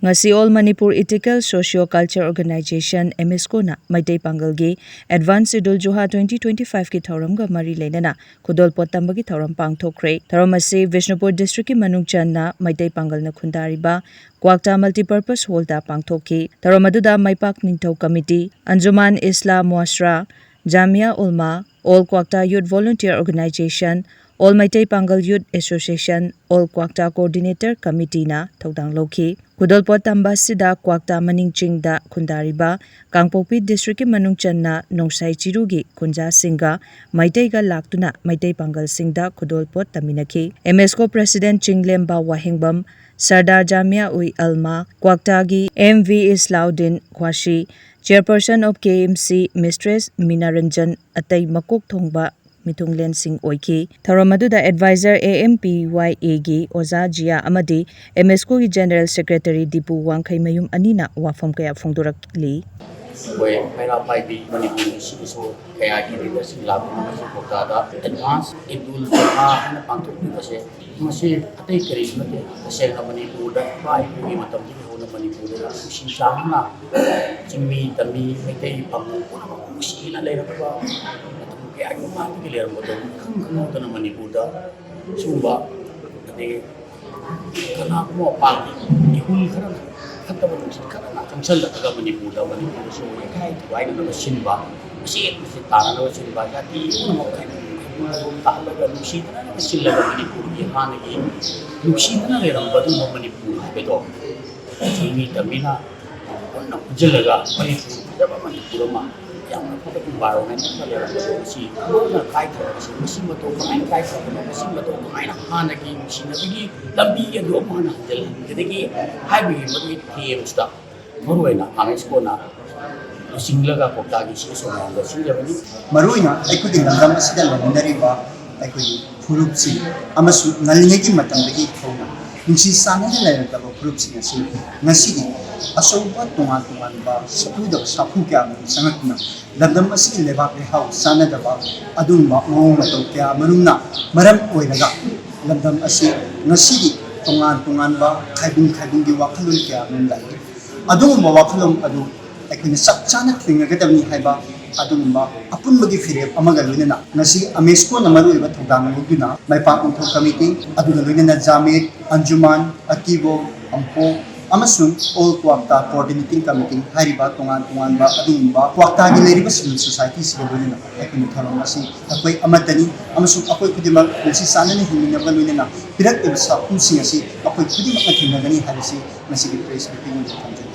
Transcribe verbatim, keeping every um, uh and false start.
ꯉꯁꯤ All Manipur Ethical Socio Culture Organization, MSCOꯅ Meitei ꯄꯥꯡꯒꯜꯒꯤ Advance Eid ul Juha twenty twenty-fiveꯀꯤ ꯊꯧꯔꯝꯒ ꯃꯔꯤ ꯂꯩꯅꯅ ꯈꯨꯗꯣꯜꯄꯣꯠ ꯇꯝꯕꯒꯤ ꯊꯧꯔꯝ ꯄꯥꯡꯊꯣꯛꯈ꯭ꯔꯦ꯫ ꯊꯧꯔꯝ ꯑꯁꯤ ꯕꯤꯁꯅꯨꯄꯨꯔ districtꯀꯤ ꯃꯅꯨꯡ ꯆꯟꯅ ꯃꯩꯇꯩ ꯄꯥꯡꯒꯜꯅ ꯈꯨꯟꯗꯥꯔꯤꯕ ꯀ꯭ꯋꯥꯛꯇꯥ Multipurpose Hallꯗ ꯄꯥꯡꯊꯣꯛꯈꯤ꯫ ꯊꯧꯔꯝ ꯑꯗꯨꯗ ꯃꯥꯏꯄꯥꯛ ꯅꯤꯡꯊꯧ committee, Anjuman Islah Muasra, Jamia Ulma, All Kwakta Youth Volunteer Organization, All Meitei Pangal Youth Association, All Kwakta Coordinator Committeeꯅ ꯊꯧꯗꯥꯡ ꯂꯧꯈꯤ꯫ ꯈꯨꯗꯣꯜꯄꯣꯠ ꯇꯝꯕ ꯑꯁꯤꯗ ꯀ꯭ꯋꯥꯛꯇꯥ ꯃꯅꯤꯡ ꯆꯤꯡꯗ ꯈꯨꯟꯗꯥꯔꯤꯕ ꯀꯥꯡꯄꯣꯛꯄꯤ districtꯀꯤ ꯃꯅꯨꯡ ꯆꯟꯅ ꯅꯣꯡꯁꯥꯏ ꯆꯤꯔꯨꯒꯤ ꯈꯨꯟꯖꯥꯁꯤꯡꯒ ꯃꯩꯇꯩꯒ ꯂꯥꯛꯇꯨꯅ ꯃꯩꯇꯩ ꯄꯥꯡꯒꯜꯁꯤꯡꯗ ꯈꯨꯗꯣꯜꯄꯣꯠ ꯇꯝꯃꯤꯟꯅꯈꯤ꯫ MSCO President ꯆꯤꯡꯂꯦꯝꯕ Wahengbam, Sardar Jamia ui Alma, ꯀ꯭ꯋꯥꯛꯇꯥꯒꯤ M V Islauddin Khwashi, Chairperson of K M C Mistress Minaranjan ꯑꯇꯩ ꯃꯀꯣꯛ ꯊꯣꯡꯕ ꯃꯤꯊꯨꯡꯂꯦꯟꯁꯤꯡ ꯑꯣꯏꯈꯤ꯫ ꯊꯧꯔꯝ ꯑꯗꯨꯗ Advisor A M P Y Aꯒꯤ ꯑꯣꯖꯥ ꯖꯤꯌꯥ ꯑꯃꯗꯤ MSCOꯒꯤ General Secretary ꯗꯤꯄꯨ ꯋꯥꯡꯈꯩꯃꯌꯨꯝ ꯑꯅꯤꯅ ꯋꯥꯐꯝ ꯀꯌꯥ ꯐꯣꯡꯗꯣꯔꯛꯂꯤ꯫ ꯑꯩꯈꯣꯏ ꯃꯩꯔꯥ ꯄꯥꯏꯕꯤ ꯃꯅꯤꯄꯨꯔꯒꯤ ꯁꯤ ꯏꯁꯣꯔ ꯀꯌꯥꯒꯤ leaderꯁꯤꯡ ꯂꯥꯛꯇꯨꯅ ꯉꯁꯤ ꯀꯣꯜꯀꯥꯇꯥꯗ Advance Eid ul Juha ꯍꯥꯏꯅ ꯄꯥꯡꯊꯣꯛꯂꯤꯕꯁꯦ, ꯃꯁꯤ ꯑꯇꯩ ꯀꯔꯤꯁꯨ ꯅꯠꯇꯦ꯫ ꯇꯁꯦꯡꯅ ꯃꯅꯤꯄꯨꯔꯗ ꯏꯄꯥ ꯏꯄꯨꯒꯤ ꯃꯇꯝꯗꯒꯤ ꯍꯧꯅ ꯃꯅꯤꯄꯨꯔꯗ ꯅꯨꯡꯁꯤ ꯆꯥꯟꯅꯅ ꯆꯤꯡꯃꯤ ꯇꯝꯃꯤ ꯃꯩꯇꯩ ꯄꯥꯉꯜ ꯄꯨꯝꯅꯃꯛ ꯅꯨꯡꯁꯤꯅ ꯂꯩꯔꯝꯕ, ꯃꯇꯝ ꯀꯌꯥꯒꯤ ꯃꯃꯥꯡꯗꯒꯤ ꯂꯩꯔꯝꯕꯗꯣ ꯏꯈꯪ ꯈꯪꯍꯧꯗꯅ ꯃꯅꯤꯄꯨꯔꯗ ꯁꯤꯒꯨꯝꯕ, ꯑꯗꯒꯤ ꯀꯅꯥꯒꯨꯝꯕ ꯃꯄꯥꯒꯤ ꯏꯍꯨꯜ ꯈꯔꯅ, ꯐꯠꯇꯕ ꯅꯨꯡꯁꯤꯠ ꯈꯔꯅ ꯆꯪꯁꯜꯂꯛꯑꯒ ꯃꯅꯤꯄꯨꯔꯗ, ꯃꯅꯤꯄꯨꯔꯗꯁꯨ ꯌꯩꯈꯥꯏ ꯊꯨꯒꯥꯏꯅꯅꯕ ꯁꯤꯟꯕ, ꯃꯆꯦꯠ ꯃꯆꯦꯠ ꯇꯥꯅꯅꯕ ꯁꯤꯟꯕ, ꯖꯥꯇꯤ ꯄꯨꯝꯅꯃꯛ ꯈꯥꯏꯗꯣꯛ ꯈꯥꯏꯗꯣꯛꯅꯕ ꯇꯥꯍꯜꯂꯒ ꯅꯨꯡꯁꯤꯅꯅꯕ ꯁꯤꯜꯂꯒ ꯃꯅꯤꯄꯨꯔꯒꯤ ꯍꯥꯟꯅꯒꯤ ꯅꯨꯡꯁꯤꯅꯅ ꯂꯩꯔꯝꯕ ꯑꯗꯨꯒꯨꯝꯕ ꯃꯅꯤꯄꯨꯔ ꯍꯥꯏꯕꯗꯣ ꯆꯤꯡꯃꯤ ꯇꯝꯃꯤꯅ ꯄꯨꯟꯅ ꯄꯨꯟꯁꯤꯜꯂꯒ ꯃꯅꯤꯄꯨꯔ ꯐꯖꯕ ꯃꯅꯤꯄꯨꯔ ꯑꯃ, ꯌꯥꯝꯅ ꯐꯕ environment ꯑꯃ ꯂꯩꯔꯝꯕꯗꯣ ꯃꯁꯤ ꯂꯣꯏꯅ ꯀꯥꯏꯊꯔꯛꯄꯁꯤ, ꯃꯁꯤ ꯃꯇꯧ ꯀꯃꯥꯏꯅ ꯀꯥꯏꯊꯔꯛꯄꯅꯣ, ꯃꯁꯤ ꯃꯇꯧ ꯀꯃꯥꯏꯅ ꯍꯥꯟꯅꯒꯤ ꯅꯨꯡꯁꯤꯅꯕꯒꯤ ꯂꯝꯕꯤ ꯑꯗꯨ ꯑꯃꯨꯛ ꯍꯟꯅ ꯍꯟꯖꯤꯜꯍꯟꯒꯗꯒꯦ ꯍꯥꯏꯕꯒꯤ ꯃꯗꯨꯒꯤ themeꯁꯤꯗ ꯃꯔꯨꯑꯣꯏꯅ ꯑꯥꯃꯦꯁꯀꯣꯅ ꯂꯨꯆꯤꯡꯂꯒ ꯀꯣꯛꯇꯥꯒꯤ ꯁꯤ ꯁꯣꯃꯥꯟꯗ ꯁꯤꯟꯖꯕꯅꯤ꯫ ꯃꯔꯨꯑꯣꯏꯅ ꯑꯩꯈꯣꯏꯒꯤ ꯂꯝꯗꯝ ꯑꯁꯤꯗ ꯂꯩꯃꯤꯟꯅꯔꯤꯕ ꯑꯩꯈꯣꯏꯒꯤ ꯐꯨꯔꯨꯞꯁꯤꯡ ꯑꯃꯁꯨꯡ ꯉꯜꯂꯤꯉꯩꯒꯤ ꯃꯇꯝꯗꯒꯤ ꯍꯧꯅ ꯅꯨꯡꯁꯤ ꯆꯥꯟꯅꯅ ꯂꯩꯔꯛꯂꯕ ꯐꯨꯔꯨꯞꯁꯤꯡ ꯑꯁꯤ ꯉꯁꯤꯗꯤ ꯑꯆꯧꯕ ꯇꯣꯉꯥꯟ ꯇꯣꯉꯥꯟꯕ ꯁꯛꯂꯨꯗꯕ ꯁꯥꯐꯨ ꯀꯌꯥ ꯑꯃ ꯆꯪꯂꯛꯇꯨꯅ ꯂꯝꯗꯝ ꯑꯁꯤꯒꯤ ꯂꯩꯕꯥꯛ ꯂꯩꯍꯥꯎ ꯆꯥꯟꯅꯗꯕ ꯑꯗꯨꯒꯨꯝꯕ ꯃꯑꯣꯡ ꯃꯇꯧ ꯀꯌꯥ ꯃꯔꯨꯝꯅ ꯃꯔꯝ ꯑꯣꯏꯔꯒ ꯂꯝꯗꯝ ꯑꯁꯤ ꯉꯁꯤꯗꯤ ꯇꯣꯉꯥꯟ ꯇꯣꯉꯥꯟꯕ ꯈꯥꯏꯕꯨꯡ ꯈꯥꯏꯕꯨꯡꯒꯤ ꯋꯥꯈꯜꯂꯣꯟ ꯀꯌꯥ ꯑꯃꯔꯣꯝ ꯂꯥꯛꯏ꯫ ꯑꯗꯨꯒꯨꯝꯕ ꯋꯥꯈꯜꯂꯣꯟ ꯑꯗꯨ ꯑꯩꯈꯣꯏꯅ ꯆꯞ ꯆꯥꯅ ꯊꯦꯡꯅꯒꯗꯕꯅꯤ ꯍꯥꯏꯕ ꯑꯗꯨꯒꯨꯝꯕ ꯑꯄꯨꯟꯕꯒꯤ ꯐꯤꯔꯦꯞ ꯑꯃꯒ ꯂꯣꯏꯅꯅ ꯉꯁꯤ ꯑꯃꯦꯁꯀꯣꯅ ꯃꯔꯨꯑꯣꯏꯕ ꯊꯧꯗꯥꯡ ꯂꯧꯗꯨꯅ ꯃꯥꯏꯄꯥꯛ ꯃꯣꯟꯊꯣꯛ ꯀꯃꯤꯇꯤ, ꯑꯗꯨꯒ ꯂꯣꯏꯅꯅ ꯖꯥꯃꯤꯠ, ꯑꯟꯖꯨꯃꯥꯟ, ꯑꯀꯤꯕꯣ, ꯑꯝꯄꯣ ꯑꯃꯁꯨꯡ ꯑꯣꯜ ꯀ꯭ꯋꯥꯛꯇꯥ ꯀꯣꯑꯣꯔꯗꯤꯅꯦꯇꯤꯡ ꯀꯃꯤꯇꯤ ꯍꯥꯏꯔꯤꯕ ꯇꯣꯉꯥꯟ ꯇꯣꯉꯥꯟꯕ ꯑꯗꯨꯒꯨꯝꯕ ꯀ꯭ꯋꯥꯛꯇꯥꯒꯤ ꯂꯩꯔꯤꯕ ꯁꯤꯚꯤꯜ ꯁꯣꯁꯥꯏꯇꯤꯁꯤꯒ ꯂꯣꯏꯅꯅ ꯑꯩꯈꯣꯏꯅ ꯊꯧꯔꯝ ꯑꯁꯤ ꯑꯩꯈꯣꯏ ꯑꯃꯠꯇꯅꯤ ꯑꯃꯁꯨꯡ ꯑꯩꯈꯣꯏ ꯈꯨꯗꯤꯡꯃꯛ ꯅꯨꯡꯁꯤ ꯆꯥꯟꯅꯅ ꯍꯤꯡꯃꯤꯟꯅꯕꯒ ꯂꯣꯏꯅꯅ ꯄꯤꯔꯛꯂꯤꯕ ꯁꯥꯐꯨꯁꯤꯡ ꯑꯁꯤ ꯑꯩꯈꯣꯏ ꯈꯨꯗꯤꯡꯃꯛꯅ ꯊꯦꯡꯅꯒꯅꯤ ꯍꯥꯏꯕꯁꯤ ꯉꯁꯤꯒꯤ ꯄ꯭ꯔꯦꯁ ꯃꯤꯇꯤꯡ ꯑꯗꯨꯗ ꯊꯝꯖꯒꯦ꯫